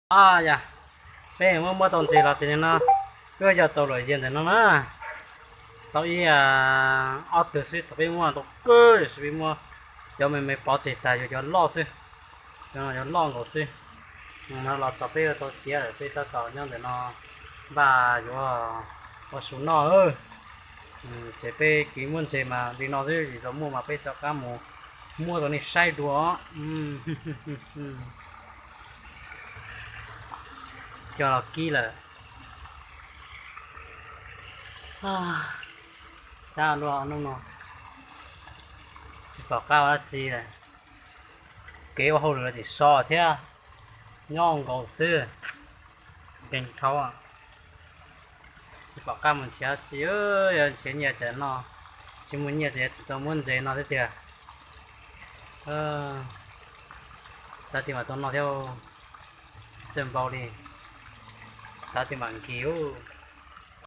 Yog peb muab muab tau ntses los ces no, wb yog txaus luam yias ntawm no na. Tau ib ob tug xwb, thaum peb muab tau kawg, peb muab cov me me pov tseg tas, yuav cov loj xwb, cov loj nkaus xwb. No los txog peb yuav tau ciav lawm, peb tab tom nyob ntawm no npaj yuav ua su noj. Ces peb kev muab ntses mas li no xwb, yog muaj mas peb rov qab mus muab rau nej saib dua. Coj los kib lawm. Sab luaj hnub no tsis pom qab ua dab tsi lawm. Kev ua hauj lwm los tsis so thiab, nyob nkaus xwb, nkees dhau. Tsis pom qab mus nrhiav dab tsi, yog nrhiav nyiaj ces noj, tsis muaj nyiaj ces tsis tau muab ntses no thiab tiag. Xav tias mam tau noj thiab, tsis txawj npau li, xav tias mam nkis ub.